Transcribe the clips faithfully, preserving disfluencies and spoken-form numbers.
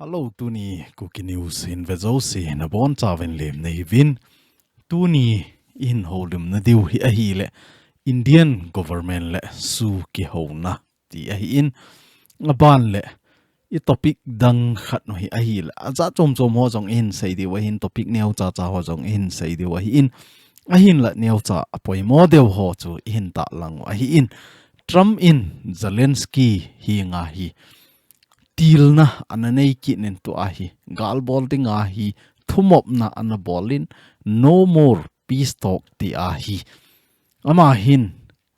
Hello, tuni Kuki News hin ve jouse nabonchauvin lemna hiuvin. Tuni ihin houlimna diu hi ahile Indian government le SoO kihouna ti ahin, aban le i topic dang khat nu hi ahile ajat chom chom ho jong ihin sei diu ahin, topic neocha cha ho jong ihin sei diu ahin, ahinla neocha apoimo deu ho chu ihin tahlang u ahin. Trump in Zelensky henga hi tilna ana nei kit in tua hi, gal bol dinga hi thumopna ana bol in, "No more peace talk," ti ahi. Ama hin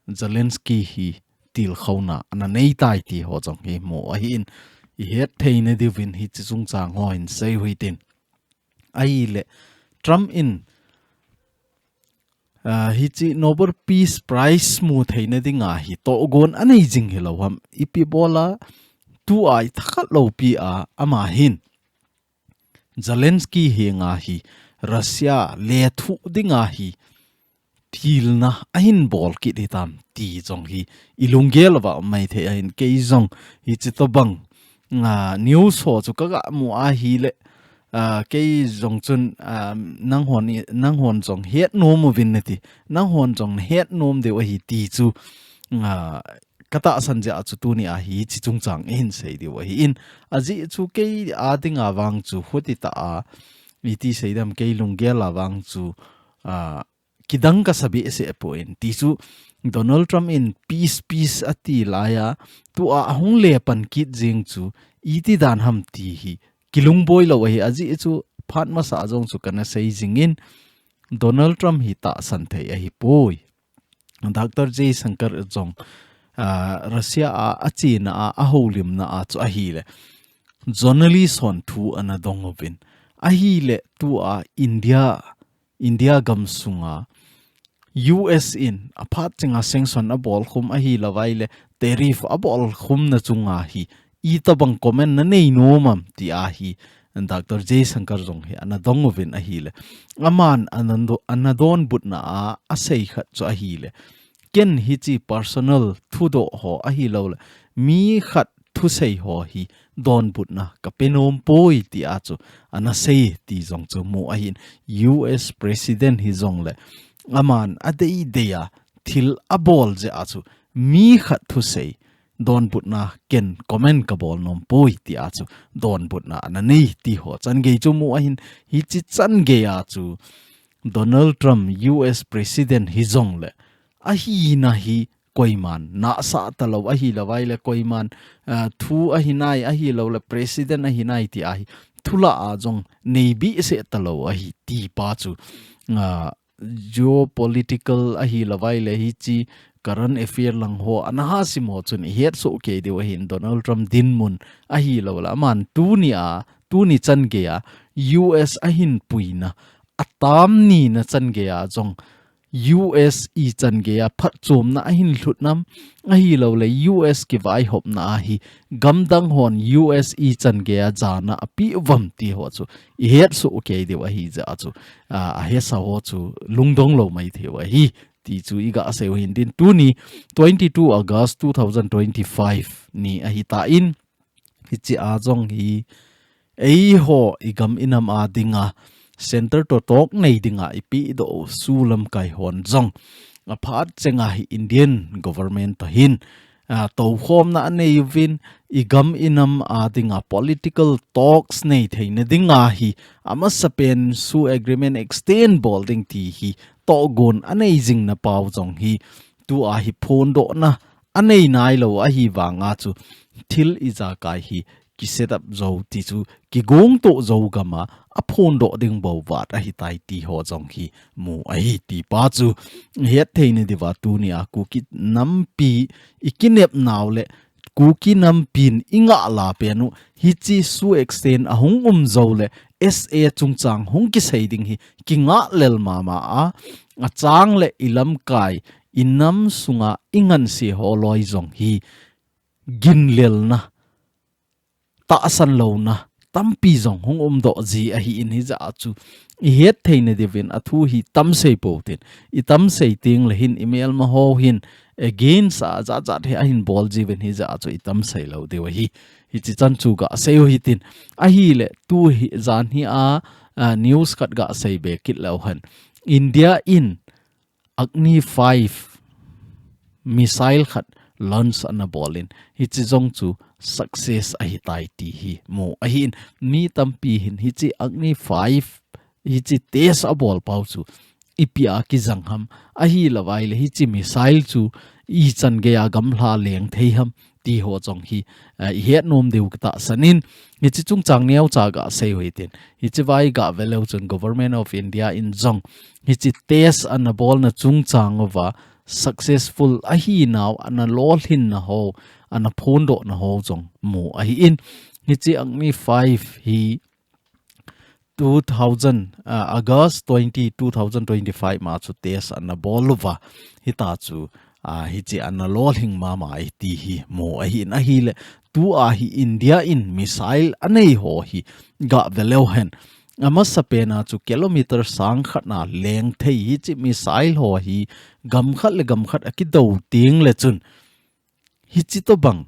Zelensky hi tilkhouna ana nei tai ti ho jong hi mu ahin, ihet theina diuvin hiche chungchang ho hin sei u hitin. Ahile Trump in ah, hiche Nobel Peace Prize mu theina dinga hi tohgon anei jing hilou ham, ipi bola tua i thakhat loupi a ama hin Zelensky henga hi Russia lethuh dinga hi tilna ahin bol kit hitam ti jong hi ilunggel uva um maithei ahin, kei jong hiche tobang, ah, news ho chu kaga mu ahile, ah, kei jong chun, ah, nanghon i, nanghon jong het nom uvin nati, nanghon jong nahet nom diu ahi ti chu, ah, katahsan jeh a chu tuni a hiche chungchang ihin sei diu ahin, ajeh chu kei a dinga vang chu hoti tah a, iti sei dem, kei lunggel a vang chu, ah, kidang kasa behseh poi. Ti chu Donald Trump in peace, peace ati laiya, tua ahung lepan kit jeng chu iti dan ham ti hi kilungboi lou ahi, ajeh chu phat masa jong chu kana sei jingin, Donald Trump hi tahsan thei ahipoi. Doctor Jaishankar jong, ah, Russia a, achena a, ahoulimna a chu ahile journalist hon thu ana dong uvin, ahile tua India India gam sunga U S in aphat chenga sanction abol khum ahilou vaile tariff abol khumna chunga hi itobang comment nanei nom am ti ahi, Doctor Jaishankar jong hi ana dong uvin ahile. Aman ana do-, ana donbutna a, asei khat chu ahile, ken hiche personal thudoh ho ahilouleh mi khat thusei ho hi donbutna kape nom poi ti a chu ana sei ti jong chu mu ahin, U S President hijongle aman adeidei a thil abol jeh a chu mi khat thusei donbutna ken comment kabol nom poi ti a chu donbutna ana nei ti ho changei chu mu ahin, hiche changei a chu Donald Trump U S President hijongle ahina hi koiman nahsah talou ahilou vaile koiman, ah, thu ahinai ahilouleh President ahinai ti ahi, thulah a jong nei behseh talou ahi ti pa chu, ah, geopolitical ahilou vaile hiche current affair lang ho ana hasim ho chun ihet soh kei diu ahin, Donald Trump dinmun ahilouleh aman tuni a, tuni changei a U S ahin puina atam nina changei a jong U S ichan geiya phatchomna ahin lhut nam, ahilouleh U S kivaihopna a hi gamdang hon U S ichan geiya jana apeh uvam ti ho chu ihet soh kei diu ahi jeh a chu, a, ahesa ho chu lungdong lou maithei u ahi ti chu iga sei u hin tin, tuni twenty two August two thousand twenty five ni ahitan, hiche a jong hi eiho igam inam a dinga center to talk nei dinga ipehdoh u SoO lamkai hon jong aphat chenga hi Indian government toh hin, a, toukhomna anei uvin, igam inam a dinga political talks nei theina dinga hi amasapen SoO agreement extend bol ding ti hi tohgon anei jingna pau jong hi tua hi phondohna anei nailou ahi vanga chu thil ijakai hi kiset up jou ti chu kigong toh jou gam a aphondoh ding bou vat ahitai ti ho jong hi mu ahi ti pa chu ihet theina diuva tuni a Kuki nampi ikinep nau le Kuki nampin ingah lapen u hiche SoO extend ahung um jou le S A chungchang hung kisei ding hi kingah lel mama a, achang le ilamkai inam sunga inganse ho loi jong hi ginlelna, tahsan louna tampi jong hung umdoh ji ahin, hijeh a chu ihet theina diuvin athu hi tamsei pou tin, itamsei teng le hin imelma ho hin against a jat jat hi ahin bol jiuvin hijeh a chu itam sei lou diu ahi. Hichi chan chu gasei u hitin. Ahile tu hi jan hi a, a, news khat gasei be kit leu hen. India in Agni five missile khat launch ana bol in, hichi jong chu success ahitai ti hi mu ahin. Mi tampi hin hichi Agni five hichi test abol pau chu ipi a kijang ham, ahilouva ahile hichi missile chu ichan gei a gamlha leng thei ham ti ho jong hi, eh, ihet nom diu kitahsan in, hichi chungchang neocha gasei u hitin. Hichi vai gave leu chun Government of India in jong hichi test ana bolna chungchang uva successful ahinau, ana lolhinna ho, ana phondohna ho jong mu ahin. Hichi Agni five hi two thousand, ah, August twenty, two thousand twenty-five ma chu test ana bol uva. Hita chu, ah, hichi ana lolhing mama e ti hi mu ahin. Ahile tu a hi India in missile anei ho hi gave leu hen. Amasapen a chu kilometer sang khat na leng thei hichi missile ho hi gam khat le gam khat akidou teng le chun hichi tobang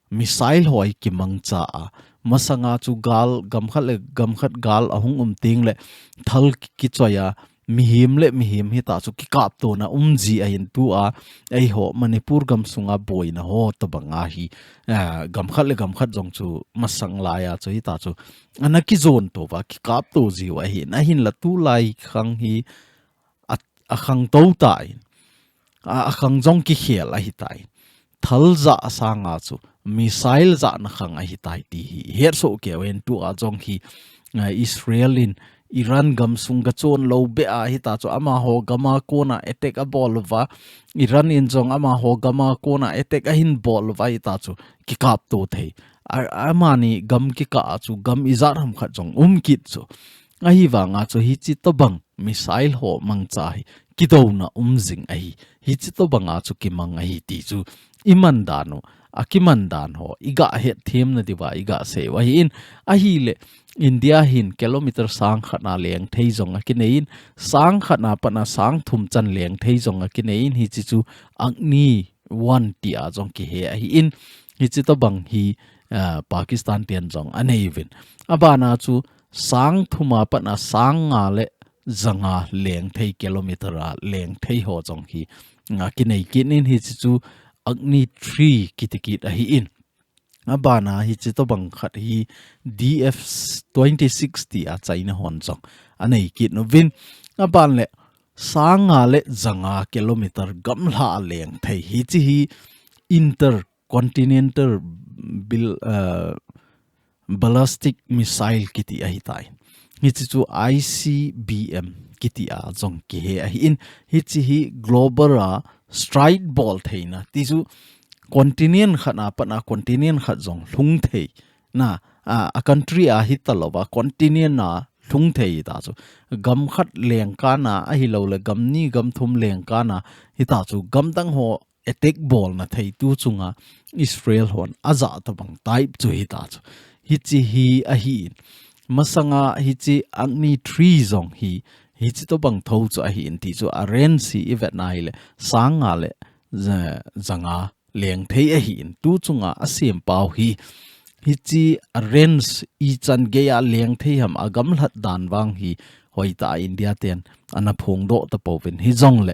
missile ho hi kimangcha a, masanga chu gal gam khat le gam khat gal ahung um teng le thal ki-, kichoi a, mihem le mihem hita chu kikaptona um ji ahin tu a, eiho Manipur gam sunga boina ho tobang a hi, eh, gam khat le gam khat jong chu masang lai a chu hita chu ana kijon to uva kikapto jiu ahin, ahinla tulai khang hi a, akhang to tan, a, akhang jong kikhel ahitai. Thal jah sanga chu missile jahna khang ahitai ti hi ihet soh kei uvin. Tu a jong hi, a, Israel in Iran gam sung gachon lou beh a hita chu amaho gam a kona attack abol uva, Iran in jong amaho gam a kona attack ahin bol uva hita chu kikapto thei. A, amani gam kikah a chu gam ijat ham khat jong um kit chu. Ahivanga chu hichi tobang missile ho mangcha hi kidouna um jing ahi. Hichi tobanga chu kimang ahi ti chu iman dan u, akiman dan ho iga hetthem na diuva iga sei u ahin. Ahile India hin kilometer sang khat na leng thei jong akinei in, sang khat na pat na sang thum chan leng thei jong akinei in, hichi chu Agni one ti a jong kihe ahin. Hichi tobang hi, ah, Pakistan ten jong anei uvin. Abana chu sang thum a pat na sang nga le janga leng thei kilometer a leng thei ho jong hi, ah, kinei kit in, hichi chu Agni three kiti kit ahin. Abana hichi tobang khat hi D F twenty-six ti a China hon jong anei kit uvin. Aban le sang nga le janga kilometer gamla a leng thei. Hichi hi intercontinental bil-, uh, ballistic missile kiti ahitai. Hichi chu I C B M kiti a jong kihe ahin. Hichi hi global a strike bol theina. Ti chu continent khat a pat na continent khat jong lhung theina. A, a country a hita louva continent a lhung thei ta chu. Gam khat leng kana ahilou le gam ni gam thum leng kana hita chu gam dang ho attack bolna thei tu chunga Israel hon aja tobang type chu hita chu. Hichi hi ahin. Masanga hichi Agni three jong hi, hichi tobang tho chu ahin ti chu a range hi ivet na hile sang nga le ja-, janga leng thei ahin. Tu chunga asem pau hi. Hichi a range ichan gei a leng thei ham a gamlat dan vang hi hoitah a India ten ana phongdoh tapouvin. Hijongle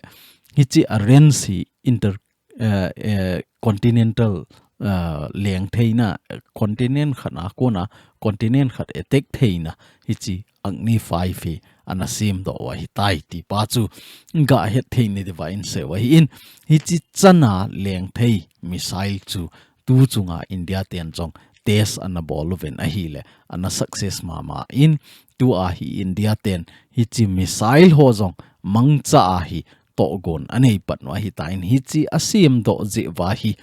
hichi a range hi inter eh, eh, continental, eh, leng theina, eh, continent khat a kona, continent khat attack theina, hichi Agni five hi ana semdoh u ahitai ti pa chu ga het thei na diuva in sei u ahin, hichi chana leng thei missile chu tu chunga India ten jong test ana bol uvin ahile, ana success mama in, tu a hi India ten hichi missile ho jong mangcha a hi tohgon anei pat u ahitan, hichi asemdoh jeh uva hi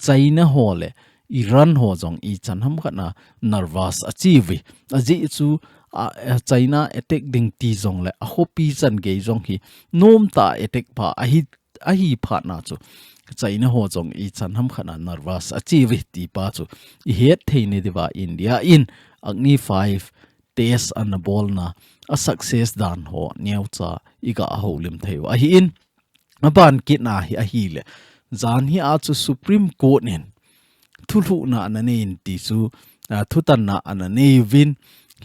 China ho le Iran ho jong ichan ham khat na nervous achi uve. Ajeh chu a, a China attack ding ti jongle a khopi chan gei jong hi nomtah a attack pa ahi, ahi phat na chu China ho jong ichan ham khat na nervous achi uve ti pa chu ihet thei na diuva India in Agni five test ana bolna a success dan ho neocha iga houlim thei u ahin. Aban kit na hi ahile, Jan hi a chu Supreme Court in thulhuhna ana nei in ti chu, a, thutanna ana nei uvin,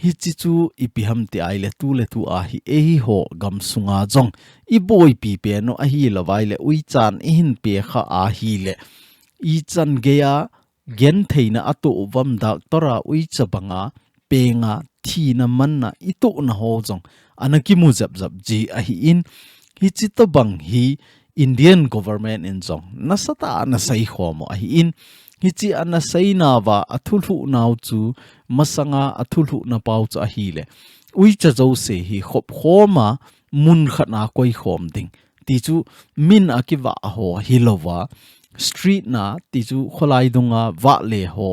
hichi chu ipi ham ti ahile tu le tu a hi eiho gam sunga jong iboipi pen u ahilou vaile uichan ihin pe kha ahile ichan geiya gentheina atoh uvam doctor a uicha banga penga thina manna itohna ho jong ana kimu jep jep ji ahi in, hichi tobang hi Indian government in jong nasatah a ana seikhom u ahi in, hichi ana seina uva athulhuh nau chu masanga athulhuh na pau chu ahile uicha jouse hi khop khoma mun khat na koikhom ding ti chu min akivah ho hilouva, street na ti chu kholai dunga vahle ho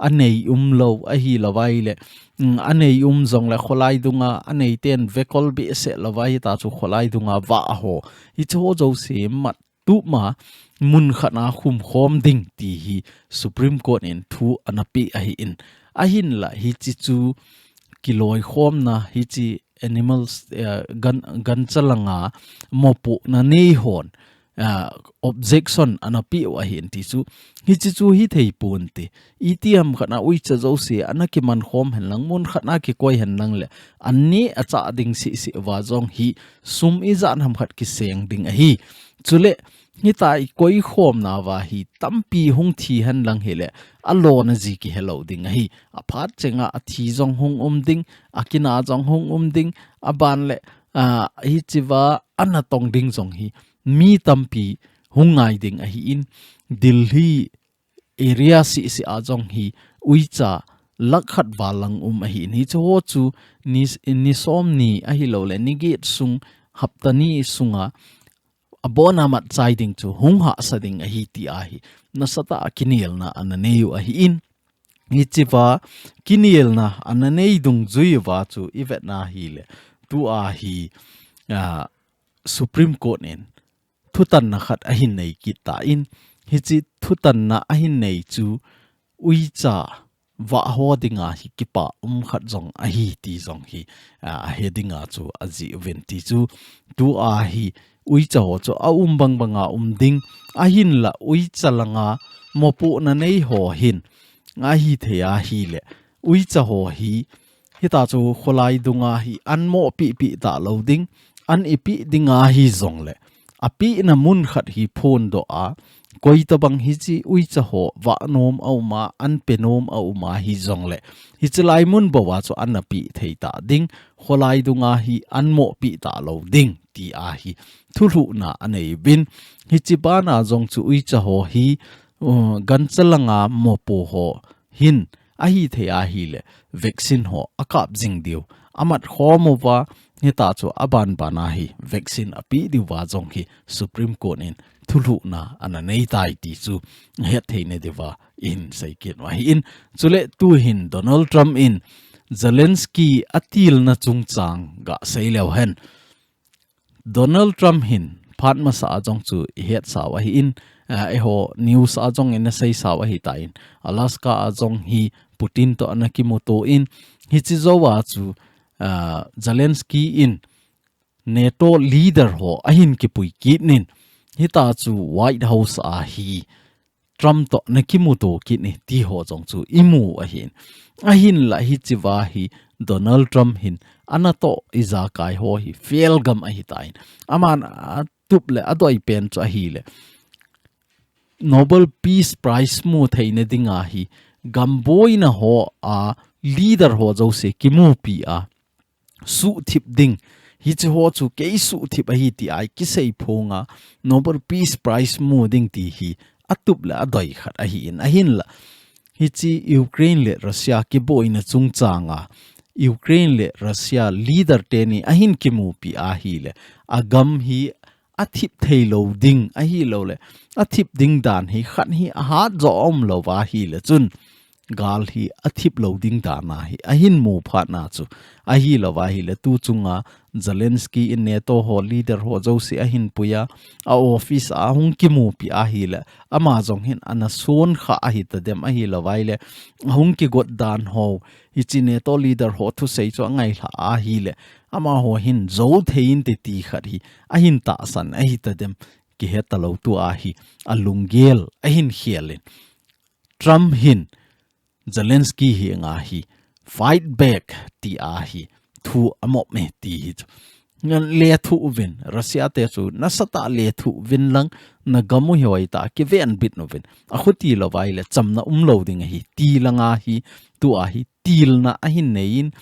anei umlou ahilou vaile, mm, anei um jongle kholai dunga anei ten vekol behseh lou va hita chu kholai dunga vah ho hichi ho jouse mat tup ma mun khat na khum khom ding ti hi Supreme Court in thu ana pe ahi in, ahinla hichi chu kiloikhomna hichi animals, eh, gan, gancha langa mopohna nei hon, ah, objection ana pe u ahi in ti chu. Hichi chu hithei ponte. Itiham khat na uicha jouse ana kiman khom hen lang mun khat na kikoi hen lang le. Anni acha ding sisi uva jong hi sum ijat ham khat kiseng ding ahi. Chule hita ikoikhomna uva hi tampi hung thi hen lang hile alona ji kihelou ding ahi. Aphat chenga athi jong hung um ding, akina jong hung um ding, aban le, a, hichi uva ana tong ding jong hi mi tampi hung ngai ding ahi in, Delhi area sisi a jong hi uicha lakh khat val lang um ahi in, hichi ho chu ni, ni som ni ahilou le ni get sung hapta ni sunga abona mat chai ding chu hung hahsa ding ahi ti ahi nasatah a kinelna ana nei u ahi in, hichi uva kinelna ana nei dungjui uva chu ivetna hile tu ahi, ah, Supreme Court in thutanna khat ahin nei kit ta in, hichi thutanna ahin nei chu uicha vah ho dinga hi kipa um khat jong ahi ti jong hi, a, ahe dinga chu ajih uvin ti chu tu ahi uicha ho chu aum bang banga um ding ahinla uicha langa mopohna nei ho hin ahithei ahile uicha ho hi hita chu kholai dunga hi an mopoh peh peh talou ding, an ipeh dinga hijongle apehna mun khat hi phondoh a, koitabang hichi uicha ho vah nom auma, an pe nom auma hijongle, hichi lai mun bou a chu ana peh thei ta ding, kholai dunga hi an mopoh peh talou ding ti ahi thulhuhna anei uvin, hichi bana jong chu uicha ho hi, uh, gancha langa mopoh ho hin ahithei ahile vaccine ho akap jing diu. Amat khom uva hita chu aban bana hi vaccine apeh diuva jong hi Supreme Court in thulhuhna ana nei tai ti chu hetthei na diuva ihin sei kit u ahi in. Chule tu hin Donald Trump in Zelensky atilna chungchang gasei leu hen. Donald Trump hin phat masa a jong chu ihet sau ahi in, ah, eiho news a jong ina sei sau ahi ta in, Alaska a jong hi Putin to ana kimuto in, hichi jou a chu, ah, Zelensky in NATO leader ho ahin kipui kit nin, hita chu White House a hi Trump to ana kimuto kit ni ti ho jong chu imu ahin. Ahinla hichi uva hi Donald Trump hin ana to ijakai ho hi fail gam ahi ta in. Aman atup le adoi pen chu ahile Nobel Peace Prize mu theina dinga hi gam boina ho a leader ho jouse kimupi a suhthip ding. Hichi ho chu kei suhthip ahi ti a kisei phonga Nobel Peace Prize mu ding ti hi atup le adoi khat ahi in ahinla. Hichi Ukraine le Russia kiboina chungchanga Ukraine le Russia leader teni ahin kimupi ahile agam hi athip theilou ding ahilou le athip ding dan hi khat hi ahat jo umlou va ahile chun gal hi athip lou ding dan ahi, ahin mu phat na chu. Ahilou va ahile tu chunga Zelensky in NATO ho leader ho jouse ahin puiya, a office a hung kimupi ahile ama jong hin ana son kha ahi ta dem ahilou va ahile hung kigot dan ho, hichi NATO leader ho thusei chu angai lha ahile amaho hin jou thei inte ti khat hi ahin tahsan ahi ta dem. kihe talou tua hi alunggel ahin khel in. Trump hin Zelensky hi nga hi fight back ti a hi thu amop me ti hi chu. Ngan lethuh uvin, Russia te chu nasatah lethuh uvin lang, nagam u hi hoitah a kiven bit uvin. Akhuti lou vai le chamna umlou ding ahi ti lang a hi, tua hi tilna ahin nei in,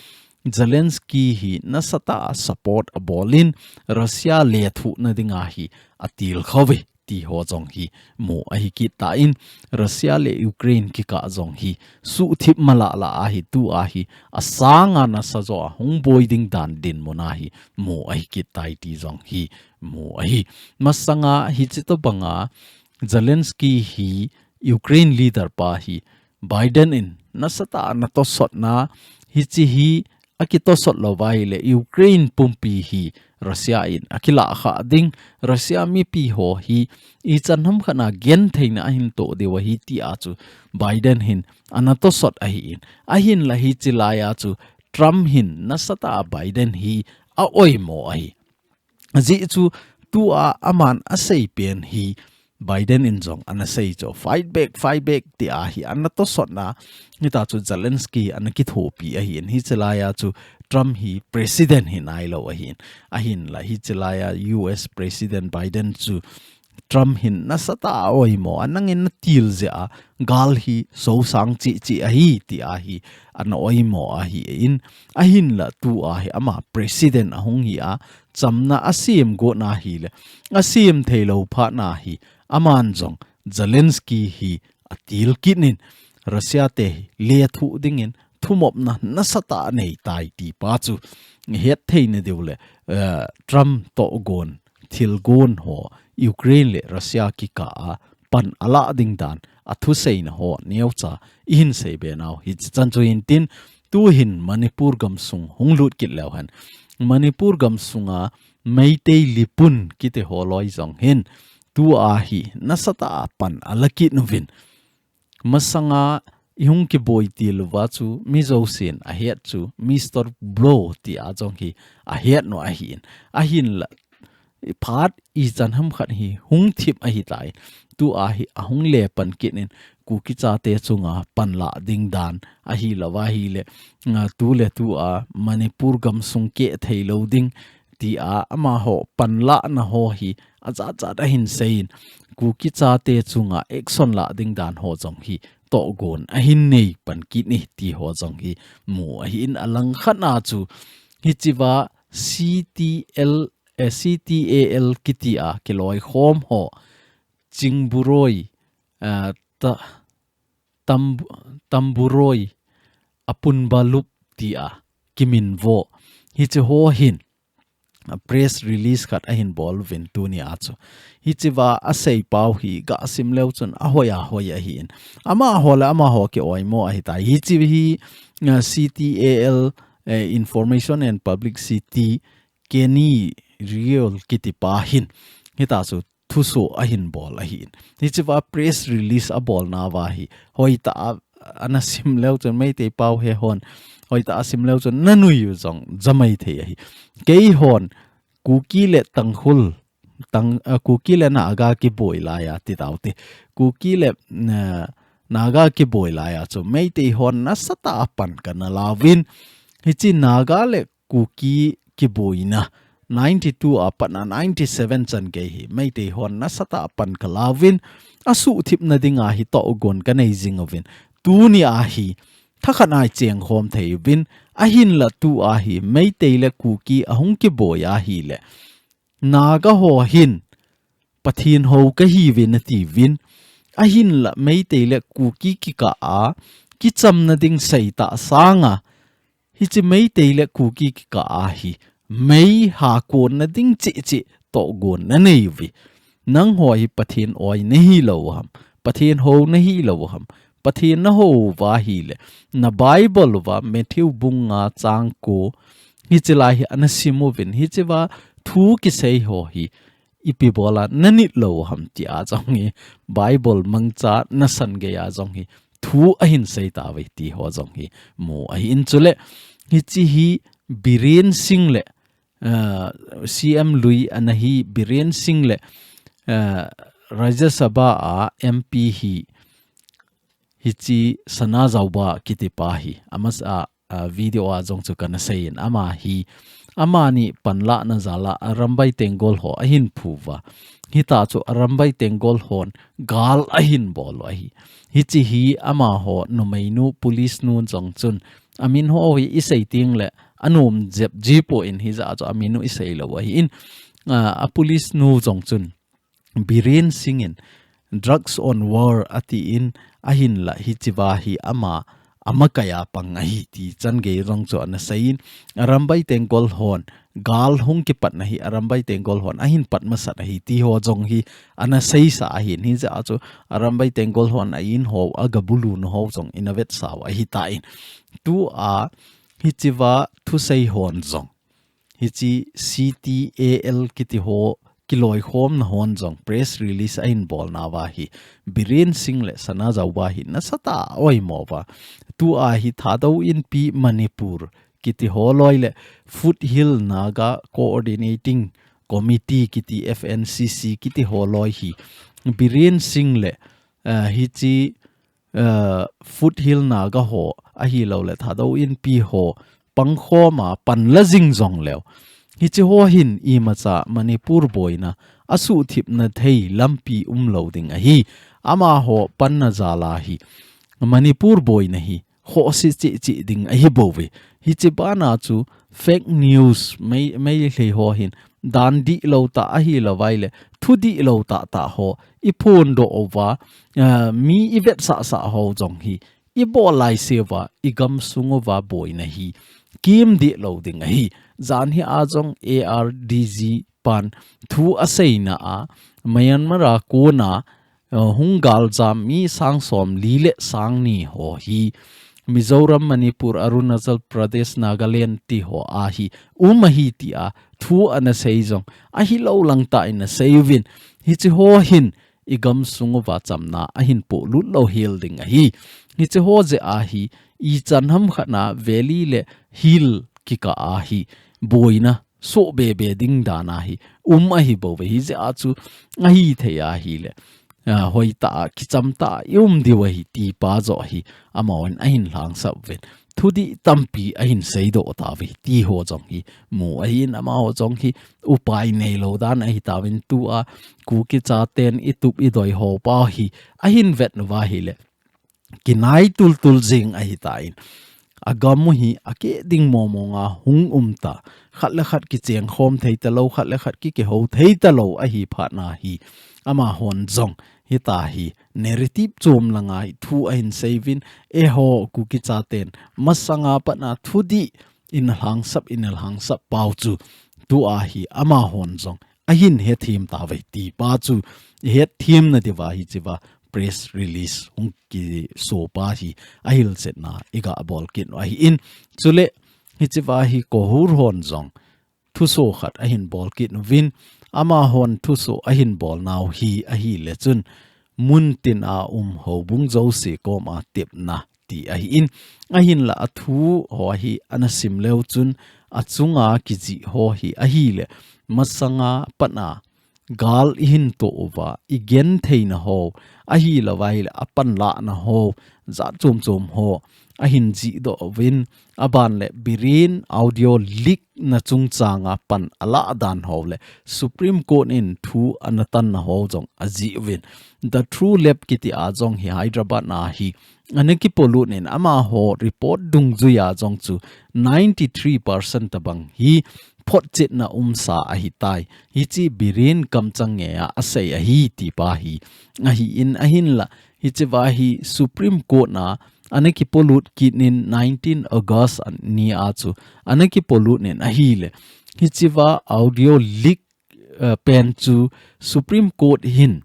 Zelensky hi nasatah a support abol in, Russia lethuhna ding a hi atil khou ve ti ho jong hi mu ahi kit tan, Russia le Ukraine kikah jong hi suhthip malala a hi tua hi asanga nasa jo a hung boi ding dan dinmun a hi mu ahi kit tai ti jong hi mu ahi. Masanga hi chito banga Zelensky hi Ukraine leader pa hi Biden in nasatah a natosotna hichi hi akitosot lou vai le Ukraine pumpi hi Russia in akilah kha ding, Russia mipi ho hi ichan ham khat a gentheina ahin toh diu ahi ti a chu Biden hin anatosot ahi in. Ahin la hichi lai a chu Trump hin nasatah a Biden hi a oimo ahi. Ajeh chu tua aman asei pen hi Biden in jong anasei chu fight back, fight back ti a hi anatosotna. Hita chu Zelensky anakithopi ahi in. Hichi lai a chu Trump hi president hi nailou ahi in. Ahin la hichi lai a U S President Biden chu Trump hin nasatah a oimo a, nangin natil jeh a gal hi sosang cheh cheh ahi ti a hi ana oimo ahi in. Ahin la tua hi ama president ahung hi a, chamna asem got na hi le asem thei lou phat na hi, aman jong Zelensky hi atil kit in, Russia te hi lethuh dingin thumopna nasatah a nei tai ti pa chu het theina diu le, eh, Trump tohgon, thilgon ho Ukraine le Russia kikah a pan alah ding dan athuseina ho neocha ihin sei be nau hichi chan chu hin tin, tuhin Manipur gamsung hung lut kit leu hen, Manipur gamsunga Meitei Lipun kiti ho loi jong hin tua hi nasatah a pan ala kit uvin. Masanga ihung kiboi til uva chu mi jousen ahet chu Mister Blow ti a jong hi ahet u ahi in. Ahin la phat ichan ham khat hi hung thip ahi tai. Tua hi ahung le pan kit in Kuki chate chunga pan lah ding dan ahi lou va hi le, nga tu le tua Manipur gamsung keh thei lou ding ti a amaho pan lahna ho hi ajat jat ahin sei in, Kuki chate chunga action lah ding dan ho jong hi tohgon ahin nei pan kit e ti ho jong hi mu ahi in, alang khat na chu hichi va C T L, eh, C T A L kiti a kiloikhom ho, Chingburoi, eh, ta, Tam-, Tamburoi Apunbalup ti a kiminvo. Hichi ho hin a press release khat ahin bol uvin tuni a chu. Hichi va asei pau hi ga sim leu chun ahoi ahoi ahi in. Amaho le amaho kioimo ahi tai. Hichi hi, uh, C T A L, eh, Information and Publicity Kenny Real kiti pa hin hita chu thuso ahin bol ahi in. Hichi va press release abol na va hi hoitah a ana sim leu chun Meitei pau he hon hoitah a sim leu chun nanui u jong jamai thei ahi. Keihon Kuki le Tangkhul, Tang, ah, Kuki le Naga kiboi lai a ti tau te. Kuki le, ah, Naga kiboi lai a chu Meitei hon nasatah a pan kana la uvin. Hichi Naga le Kuki kiboina ninety-two a pat na ninety-seven chan gei hi Meitei hon nasatah a pan ka la uvin, asuhthipna ding a hi tohgon ka nei jing uvin. Tuni a hi thakhat a i chengkhom thei uvin, ahin la tua hi Meitei le Kuki ahung kiboi ahi le, Naga ho hin Pathen ho ka hi uvin ati uvin, ahin la Meitei le Kuki kikah a kichamna ding seita sanga, hichi Meitei le Kuki kikah a hi mei hakonna ding cheh cheh tohgon na nei uve. Nangho hi Pathen oi na hi lou ham, Pathen ho na hi lou ham, Pathen na ho uva hi le, na Bible uva Matthew bung nga chang ko, hichi lai hi ana sim uvin, hichi va thu kisei ho hi ipi bola na nit lou ham ti a jong hi, Bible mangcha nasan gei a jong hi thu ahin sei tauve ti ho jong hi mu ahi in. Chule hichi hi Biren Singh le, ah, C M lui ana hi Biren Singh le eh, Rajya Sabha a M P hi, hichi Sana Zauba kiti pa hi, amas a, a video a jong chu kana seiyin, ama hi, amani panlahna jal a Arambai Tenggol ho ahin phuva. Hita chu Arambai Tenggol hon gal ahin bol u ahi. Hichi hi amaho numeinu police nu jong chun, amin ho hi isei teng le, anom jep ji poi, hijeh a chu amin u isei lou ahin, a, a police nu jong chun, Biren Singh in drugs on war atin, ahinla hichiva hi ama, ama kaya pang ahi ti changei jong chu ana seiyin, Arambai Tenggol hon gal hung kipatna hi Arambai Tenggol hon ahin pat masat ahi ti ho jong hi ana seisa ahin, hijeh a chu Arambai Tenggol hon a in ho, aga buluna ho jong ina vetsau ahitan. Tua hichiva thusei hon jong, hichi C T A L kiti ho, kiloikhomna hon jong press release ahin bolnauva hi, Biren Singh le Sana Zauba hi nasatah a oimo uva. Tua hi Thadou Inpi Manipur kiti holoi le Foothill Naga Coordinating Committee kiti, F N C C kiti holoi hi, Biren Singh le, eh, hichi, eh, Foothill Naga ho ahilou le Thadou Inpi ho pangkhom a panla jing jong leu, hichi ho hin imacha Manipur boina asuhthipna thei lampi umlou ding ahi. Amaho panna jal a hi Manipur boina hi khohse cheh cheh ding ahi bouve. Hichi bana chu fake news, mei, Meitei ho hin dan dihlou tah ahilou vai le, thu dihlou tah tah ho iphondoh uva, ah, mi ivetsah sah ho jong hi ibol laise uva, igamsung uva boina hi kim dihlou ding ahi. Jan hi a jong A R D G pan thu aseina a, Myanmar a kona, eh, hung galjam mi sang somli le sang ni ho hi Mizoram, Manipur, Arunachal Pradesh, Nagaland ti ho a hi um ahi tia thu ana sei jong ahilou lang tah in asei uvin, hichi ho hin igamsung uva chamna ahin polut lou hel ding ahi. Hichi ho jeh a hi ichan ham khat na valley le hill kikah a hi boina soh bebe ding dan a hi um ahi bouve, hijeh a chu ahithei ahile, ah, hoitah a, kichamtah a ium diu ahi ti pa joh hi amahon ahin lhangsap uvin, thudih tampi ahin seidoh tauve ti ho jong hi mu ahin, amaho jong hi upai neilou dan ahitauvin, tua Kuki chaten itup idoi ho pa hi ahin vet uva ahile, kinai tultul jing ahitan, agam u hi akeh ding mongmong a hung um ta, khat le khat kichengkhom thei talou, khat le khat kikihou thei talou ahi phat na hi, amahon jong hita hi narrative chom langa hi thu ahin sei uvin, eiho Kuki chaten masanga pat na thudih ina lhangsap, ina lhangsap pau chu tua hi amahon jong ahin hethem tauve ti pa chu ihetthemna diuva hichiva press release hung kiso pa hi ahilchetna iga bol kit u ahin, chule hichiva hi KOHUR hon jong thuso khat ahin bol kit uvin, amahon thuso ahin bolnau hi ahile chun, muntin a um houbung jouse koma tepna ti ahin, ahinla athu ho hi ana sim leu chun achunga kijih ho hi ahile, masanga pat na gal ihin toh uva, igentheina ho, ahilou vai le apanlahna ho, jat chom chom ho ahin jihdoh uvin, aban le Biren audio leak na chungchanga pan alah dan ho le Supreme Court in thu ana tanna ho jong ajih uvin, The True Lab kiti a jong hi Hyderabad na hi ana kipolut in, amaho report dungjuia jong chu ninety three percent tabang hi photchetna umsa ahitai. Hichi Biren kamchang ngeia asei ahi ti pa hi ahin, ahinla hichiva hi Supreme Court na ana kipolut kit in nineteen August ni a chu ana kipolut in ahile, hichiva audio leak, eh, pen chu Supreme Court hin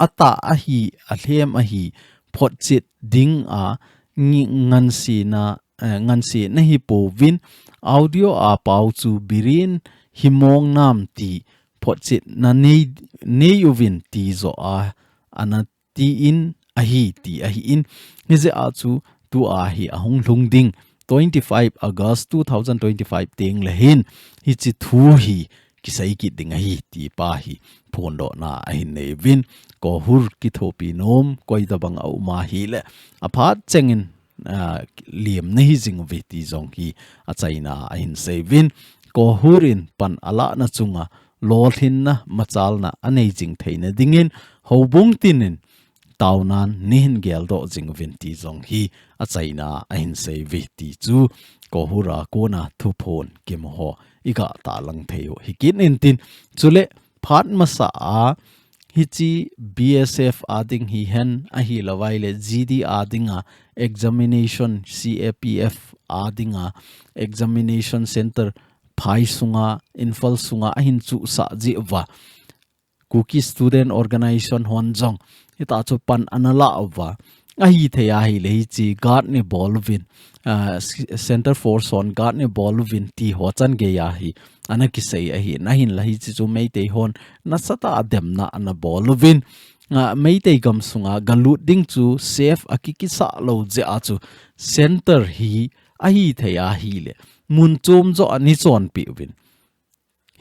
atah ahi, alhem ahi, photchet ding a ngi-, ngansena, eh, ngansena hi pouvin, audio a pau chu Biren hi mong nam ti photchetna nei, nei uvin ti joh a ana tin ahi ti ahin, hijeh a chu tua hi ahung lhung ding twenty-five August two thousand twenty-five teng le hin hichi thu hi kisei kit ding ahi ti pa hi phondohna ahin nei uvin, KOHUR kithopi nom koi tabang a um ahile aphat chengin, ah, liam na hi jing uve ti jong hi achaina ahin sei uvin, KOHUR in pan alahna chunga lolhinna machalna anei jing theina dingin houbung tinin taunan neihin geldoh jing uvin ti jong hi achaina ahin sei uve ti chu KOHUR a kona thuphon kimu ho iga tahlang thei u hi kit intin, chule phat masa a hiche BSF a ding hihen ahilouleh GD a dinga examination, CAPF a dinga examination center phai sunga, Imphal sunga ahin chuhsah jeh uva Kuki Student Organization hon jong hitachu pan ana la uva, ahithei ahile hiche guard nei bol uvin, ah, s-, Center Force hon guard nei bol uvin ti ho changei a hi ana kisei ahi, ahinla hiche chu Meitei hon nasatah a demna ana bol uvin, ah, Meitei gamsunga galut ding chu safe akikisah lou jeh a chu center hi ahithei ahile mun chom joh a nei chonpeh uvin.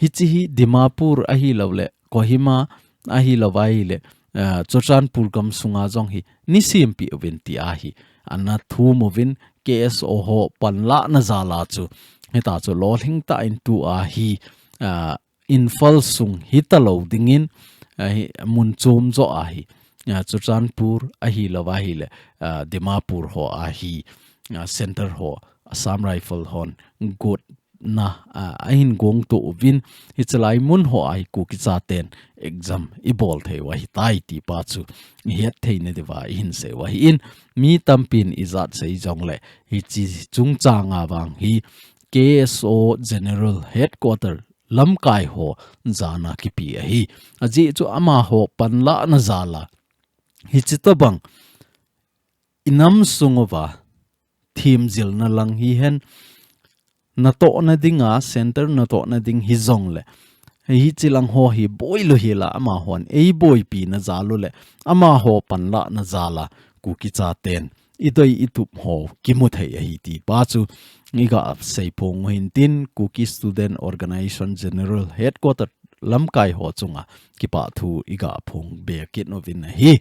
Hiche hi Dimapur ahilouleh, Kohima ahilouleh, ah, Churachandpur gamsunga jong hi nei sempeh uvin ti ahi. Ana thum uvin KSO ho panlahna jal a chu hitachu lolhing tah in tua hi, ah, Imphal sung hitalou dingin, ah, hi mun chom joh a hi, ah, Churachandpur ahilouleh, ah, Dimapur ho a hi, ah, center ho Assam Rifle hon got na, ah, ahin gongto uvin, hichelai mun ho a hi Kuki chaten exam ibol thei u ahitai ti pa chu ihet theina diuva ihin sei u ahin, mi tampin ijat sei jongleh hiche chungchang a vang hi KSO General Headquarter lamkai ho jana kipe ahi. Ajeh chu amaho panlahna jal a hiche tobang inam sung uva themjilna lang hihen, natohna dinga, center natohna ding hijongleh, hiche lang ho hi boilou hel a amahon eiboipi na jal uleh, amaho panlahna jal a Kuki chaten idei itup ho kimu thei ahi ti pa chu iga seiphong u hintin, Kuki Student Organization General Headquarter lamkai ho chunga kipathu iga phong be kit uvin ahi.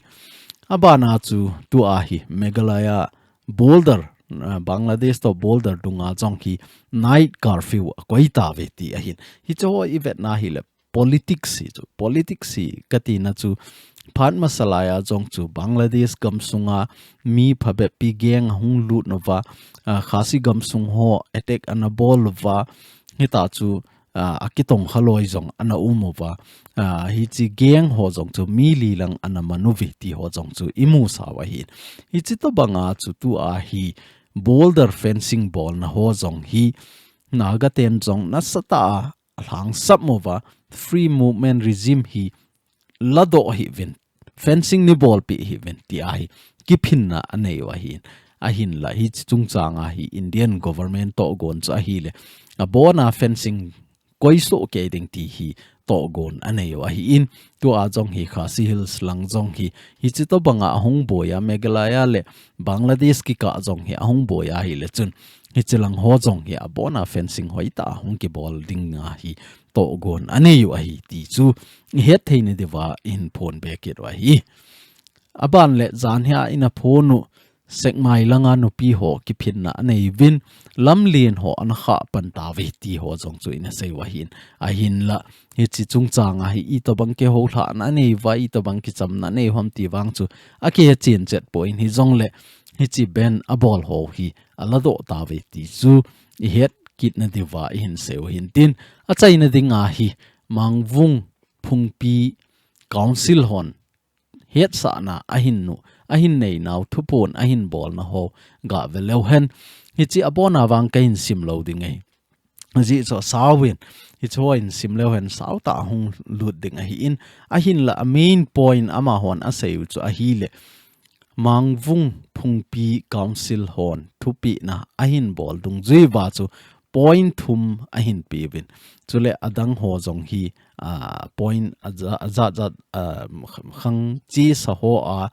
Abana chu tua hi Meghalaya border, ah, Bangladesh to border dunga jong hi night curfew akoi tauve ti ahin. Hiche ho ivetna hile politics hi chu. Politics hi katina chu phat masa lai a jong chu Bangladesh gamsunga mi phabep pi gang ahung lut uva, ah, Khasi gamsung ho attack ana bol uva, hitachu ah, akitong khaloi jong ana um uva. Ah, hiche gang ho jong chu mi li lang ana man uve ti ho jong chu imu sau ahin. Hiche tobanga chu tua hi border fencing bolna ho jong hi Naga ten jong nasatah a alhangsap uva, free movement regime hi ladoh hih uvin, fencing neibolpeh hih uvin ti ahi, kiphinna anei u ahin. Ahinla hiche chungchang a hi Indian government tohgon chu ahile, abona fencing koisoh kei ding ti hi tohgon anei u ahin. Tua jong hi Khasi Hills lang jong hi, hiche tobanga ahung boi a, Meghalaya le Bangladesh kikah jong hi ahung boi ahile chun, hiche lang ho jong hi abona fencing hoitah a hung kibol dinga hi tohgon anei u ahi ti chu ihet theina diuva ihin phong be kit u ahi. Aban le jan hia ina phong u Sekmai langa nupi ho kiphinna anei uvin, lamlen ho ana khah pan tauve ti ho jong chu ina sei u ahin. Ahinla hiche chungchang a hi itobang kihoulhahna anei uva, itobang kichamna anei u ham ti vang chu akihe chen chet poi, hijongle hiche ban abol ho hi aladoh tauve ti chu ihet kitna diuva ihin sei u hintin, achaina dinga hi Mangvung Phungpi Council hon hetsahna ahin nu, ahin neinau thuphon ahin bolna ho gave leu hen. Hiche abona vang kahin sim lou ding ahi. Ajeh chu asau in, hiche ho in sim leu hen sautah a hung lut ding ahin, ahinla a main point amahon asei u chu ahile, Mangvung Phungpi Council hon thupehna ahin bol dungjui uva chu point thum ahin pe uvin. Chule adang ho jong hi, ah, point aja-, ajat jat, ah, khang chesa ho a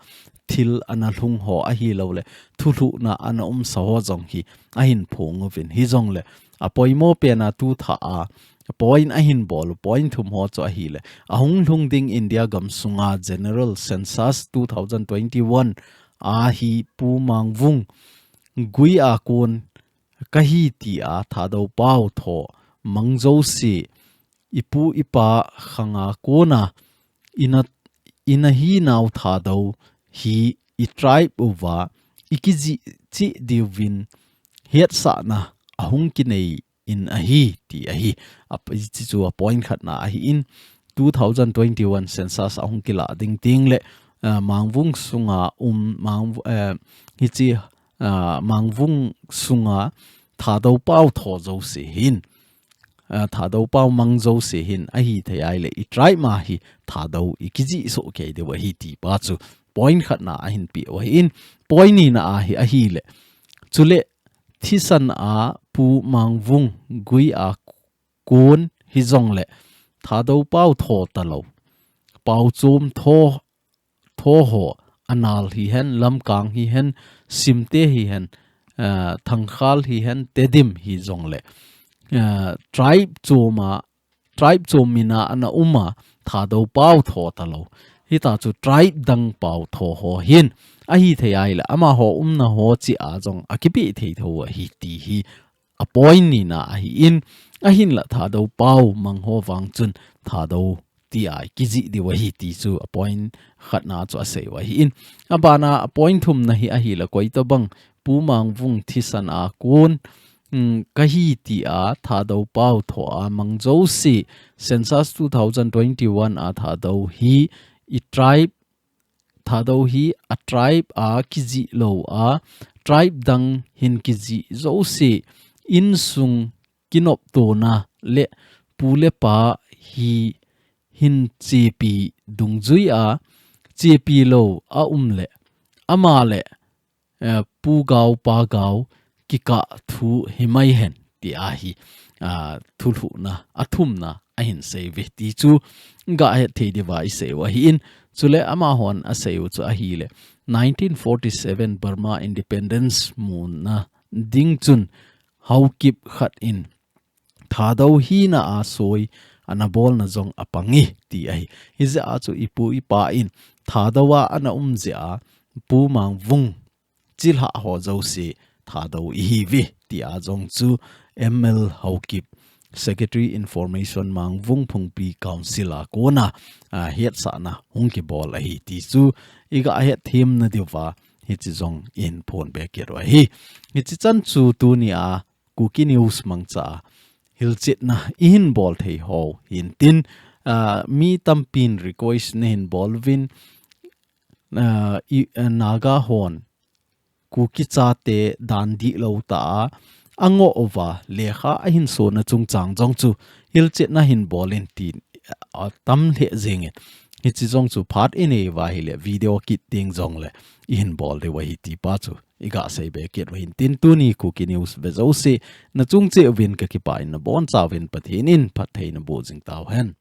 thil ana lhung ho ahilouleh thulhuhna ana umsa ho jong hi ahin phong uvin. Hijongle apoimo pena tu thah a, point ahin bol u, point thum ho chu ahile, ahung lhung ding India gam sunga General Census two thousand twenty-one a hi Pu Mangvung gui a kon kahi tia Thadou pao tho mang jouse, ipu ipa khanga kona ina, ina hinau Thadou hi i tribe uva i kijih chih diuvin hetsahna ahung kinei in ahi ti ahi. A, hiche chu a point khatna ahin, two thousand twenty-one census ahung kilah ding teng le, ah, Mangvung sunga um, Mang, eh, hiche, ah, Mangvung sunga Thadou pao tho jouse hin, ah, Thadou pao mang jouse hin ahithei ahile i tribe ma hi Thadou i kijih soh kei diu ahi ti pa chu point khatna ahin peh u ahin, point nina a hi ahile, chule thisan a Pu Mangvung gui a kon hijongle Thadou pao tho talou, pao chom tho, tho ho, Anal hihen, Lamkang hihen, Simte hihen, ah, Thangkhal hihen, Tedim hijongle, ah, tribe chom a, tribe chom mina ana um a, Thadou pao tho talou. Hita chu tribe dang pao tho ho hin ahithei ahile, amaho umna ho cheh a jong akipeh thei thou ahi ti hi a point nina ahin, ahinla Thadou pao mang ho vang chun Thadou tia i kijih diu ahi ti chu a point khatna chu asei u ahin. Abana a point thumna hi ahile, koitobang Pu Mangvung thisan a kon, um, kahi tia Thadou pao tho a mang jouse, census two thousand twenty-one a Thadou hi i tribe, Thadou hi a tribe a kijih lou a, tribe dang hin kijih jouse, insung kinoptona le pu le pa hi hin chepi dungjui a, chepi lou a um le, ama le, eh, Pu Gao, Pa Gao kikah thu himai hen ti ahi, ah, thulhuhna a thumna ahin sei uve ti chu gah het thei diuva i sei u ahin, chule amahon asei u chu ahile, nineteen forty-seven Burma independence muna ding chun Haokip khat in Thadou hina a soi ana bolna jong apang e ti ahi. Hijeh a chu ipu ipa in Thadou a ana um jeh a Pu Mangvung chilhah ho jouse Thadou ihiuve tia jong chu M L Haokip, Secretary Information, Mangvung Phungpi Council a kona, ah, hetsahna hung kibol ahi ti chu i gah het themna diuva hiche jong i hin phonbe kit u ahi. Hiche chan chu tuni a Kuki News mangcha a hilchetna i hin bol thei ho hintin, ah, mi tampin request na hin bol uvin, ah, i, ah, Naga hon Kuki chate dan dihlou tah a, a ngoh uva lekha ahin sona chungchang jong chu hilchetna hin bol in tin, ah, tam lheh jeng in. Hiche jong chu phat i nei uva ahile video kit ding jongle i hin bol diu ahi ti pa chu i gah seibe kit u hintin, tuni Kuki News ve jouse na chung cheh uvin ka kipah in, na boncha uvin Pathen in phatthei naboh jing tauhen.